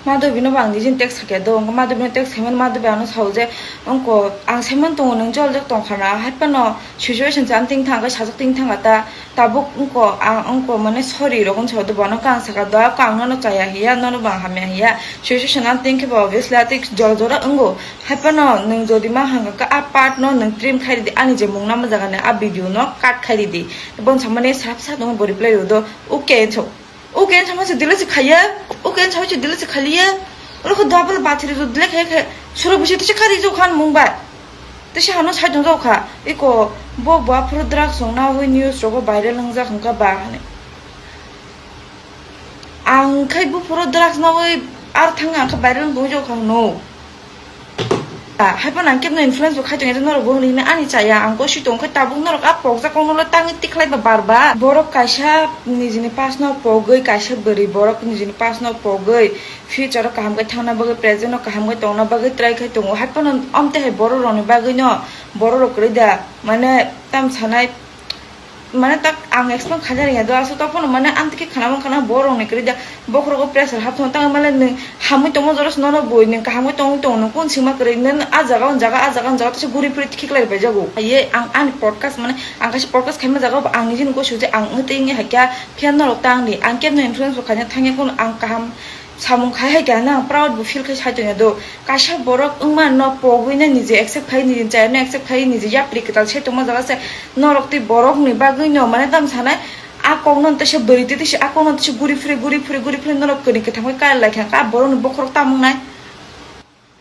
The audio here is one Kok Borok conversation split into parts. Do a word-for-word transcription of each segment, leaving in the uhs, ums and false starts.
Madhabi no bo ang nijini text khaikha do, wngkha Madhabi no text khaimani Madhabi ano sao je, wngkha ang saiman tongo nwng joljak tongkha na, hai phano situation se ani ting thang khe sajak ting thang ta, tabuk wngkha ang wngkha mane sorry rok wngsa do, bono khe ang sakha do, ang nono chaya hiya, nono bo ang hamya hiya, situation ani ting khe bo obviously ati jora jora wngo, hai phano nwng jodi ma hangkha khe a part no nwng trim khai ridi, ani je mung nama jaga ni a video no cut khai ridi, bon samani sap sap tongo bo reply rw do, okay so. Uke sama se delete se khaiya, uke sama se delete se khaliya. Oro kho double battery ro delete khai khai. Suro bisi tise kari jo khan mung bai. Tise hano sai tong jo kha. Iko bo bua phuru drugs song na wi news rogo viral wng jak hwnkha ba hani. Ang khai bu phuru drugs na wi ar thang ang kha viral wng jo kha no. Ah, hai phano ang kebno influence bo khai tongya, norok bo hwnwi hwnwi ani chaya, ang gosi tong khe tabuk norok a pokjak kokno le tangwi tikhlai ba bar bar. Borok kaisa nijini pass no pogwi, kaisa bwrwi borok nijini pass no pogwi, future o kaham khe thangna bagwi, present o kaham khe tongna bagwi try khai tongo. Hai phano omte hai borok rokni bagwi no, borok rok kwrwi da, mane, tam sanai, mane tak ang explain khaina rwngya do, aswk tokphano mane amtwkhe khana mankha na borokni kwrwi da, bokhorogo pressure hapthang tangwi mane nwng hamwi tongma joros nono bui nwng kahamwi tongwi tongo, nwng kun sima kwrwi nwng a jaga o jaga, a jaga o jaga tese guri phuri khiklai bai jago. Ye ang ani podcast mane ang kaisa podcast khaima jaga o ang nijini gosi je ang wngwi tei wngwi haikha phiya norok tangdi, ang kebno influence bo khaina thangya, kun ang kaham samung khai hai khe, ano ang proud bo feel khai sai tongya do. Kaisa borok wngma no pogwi no nije accept khai, nije chaya no accept khai, nije yapri kwtal se tongma jaga se norok tei borok ni bagwi no mane tam sanai a kok no tese bwrwi tei tese a kok no tese guri phuri, guri phuri, guri phuri norok kwrwi kwthang bai kar lai kha, a borok ni bokhorok tamung nai.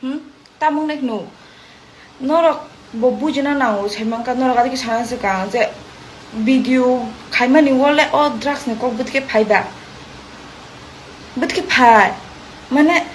Hmm? Tamung nai hwno. Norok bo bujina nango, sai mankha norok adike sana swkang je video khaimani wale o drugs ni kok bwtike phai ba? Bwtike phai? Mane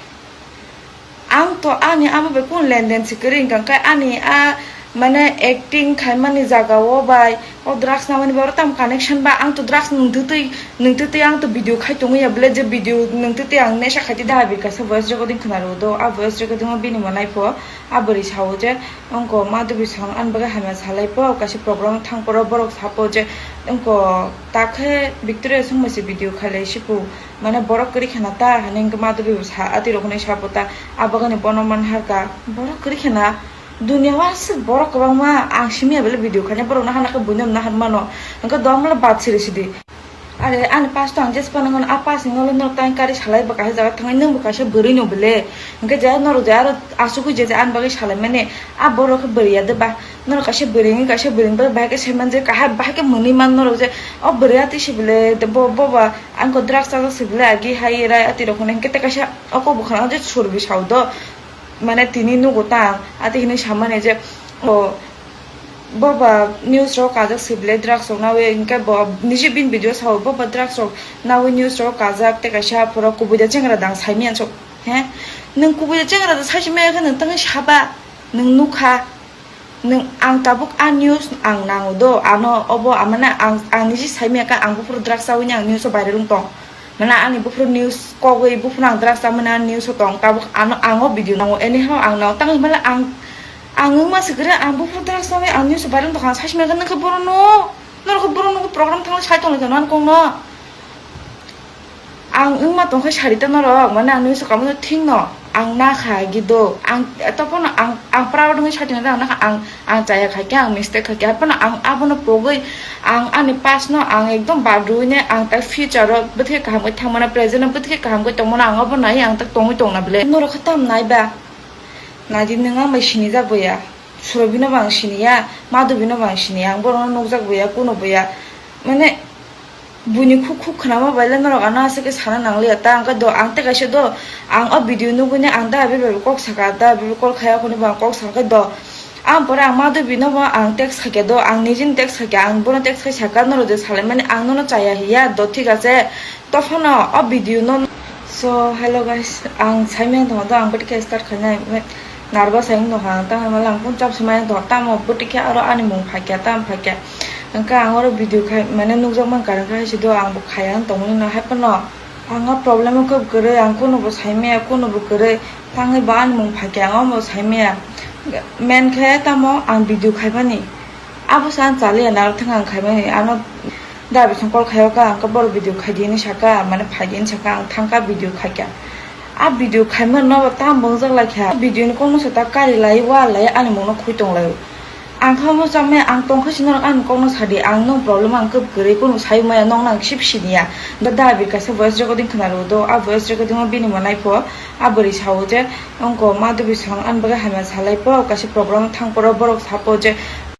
ang to ani amo bai kun lenden se kwrwi wngkha, khe ani a mane acting khaimani jaga o bai o drugs namani bai oro tam connection ba? Ang to drugs nwng twtwi, nwng twtwi ang to video khai tongwi ya bwle, je video nwng twtwi ang nesa khai twi da abi kaisa voice recording khna rw do, a voice recording o bini mo nai pho. A bwrwi sao je, wngkha Madhabi song ani bagwi hamya salai po, kaisa program thang poro borok sapo je, wngkha takhe Victoria songma se video khailai sipu, mane borok kwrwi khena ta, hwnwi wngkha Madhabi bo sa, atwi rok hwnwi sapo ta, a bagwi bono man harkha, borok kwrwi khena, dunia o aswk borok kwbangma, ang simi ya bele video khaina, borok no hana khe buino naharmano, wngkha dom le bad siri sidi. Are ani pass to ang jesa phano hwn, a pass ni nolo norok tang kari salai bo kaisa jaga thangwi, nwng bo kaisa bwrwi no bele. Hwnkhe je norok je aro asugwi je je ani bagwi salai mani, a borok khe bwrwi ya de ba? Norok kaisa bwrwi wngwi kaisa bwrwi ni bagwi bahai khe sai man je, kaham bahai khe mwnwi man norok je, o bwrwi atwi se bele, bo, bo ba ang ko drugs chajak se bele, agi hai rai atwi rok hwnwi hwnkhe tei kaisa o kok bwkhano je surbi sao do. Mane tini nugo ta ang, ati hinui samani je, o, bo ba news rok kajak se belai drugs rok nawi, hingke bo niji bini video sao, bo ba drugs rok nawi news rok kajak, tei kaisa aphuru kubui da chengra dang saimanya so, he? Nwng kubui da chengra da saisi maya khe nwng tangwi saba, nwng nukha, nwng, ang tabuk a news ang nango do, ano obo amana ang, ang niji saimaya khe ang buphuru drugs chawi ni ang news o viral wng tong. Mane ani buphuru news kogwi, buphuru ang drugs chamani ani news o tong, tabuk ano, ang o video nango, anyhow ang nango, tangwi male ang, ang wngma se kwrwi, ang buphuru drugs chamwi ang news o viral tongkha, ang saisi maya khe nokha borok no, norok khe borok no program thangwi sai tonglaikha nang kong no. Ang wngma tongkha sari ta norok, mane ang news o kamo thik no, ang nakha agi do, ang topono ang, ang proud wngwi sai tongkha, ang nakha, ang Ang chaya khaikhe, ang mistake khaikhe, hai phano ang abono pogwi, ang ani past no ang ekdom badrwini, ang tak future o bwthai kaham khe thangmano, present o bwthai kaham khe tongmano, ang abo nai ang tak tongwi tongna bwle. Norok khe tam nai ba? Naidi, nwng ang bai sinijak boya, Surabhi no bo ang siniya, Madhabi no bo ang siniya, ang borok no nukjak boya, kuno boya, mane, Buini khuk khuk khwnama bai le norok ano aswk khe sana nangliya ta, hwnkhe do ang tei kaisa do, ang o video nugwini ang da bebe kok saka, da bebe call khai, akhuni bo ang kok sakha do. Ang pore ang Madhabi no bo ang text khaikhe do, ang nijini text khaikhe, ang bono text khai saka, norok je salaimani ang nono chaya hiya do, thik ache, tophano o video no. So, hello guys, ang saimaya tongma do, ang bwtwi khe start khainai. Nervous hai wng tongkha ang, tamo mala ang phone charge se maya tongkha, tamo bwtwi khe aro ani mung phaikya, tamo phaikya. Hwnkhe ang oro video khai, mane nukjak mankha, hwnkhe hai se do ang bo khaya wng tongmani no, hai phano ang o problem o khe kwrwi, ang kuno bo saimaya, kuno bo kwrwi, tangwi bo ani mung phaikya, ang omo saimaya. Main khe tamo ang video khaimani, abo se ang chaliya, narwk thang ang khaimani, ano da bising call khaio kha, ang khe borok video khaidi hinwi saka, mane phaidi hinwi saka, ang thangkha video khaikha. A video khaima no tam bongjak lai kha. Video ni kokno se ta kari lai, wa lai, ani mungno khui tong lai. Ang kha mo chamai, ang tong kha sino ang kokno sadi, ang no problem ang kub kwrwi, kunu sai maya, nong nang sip siniya. Da da bir kaisa voice recording khna ru do, a voice recording o bini mo nai pho, a bwrwi sao je, ongko ma dubi song an bagwi hamya salai pho, kaisa program thang poro borok sapo je,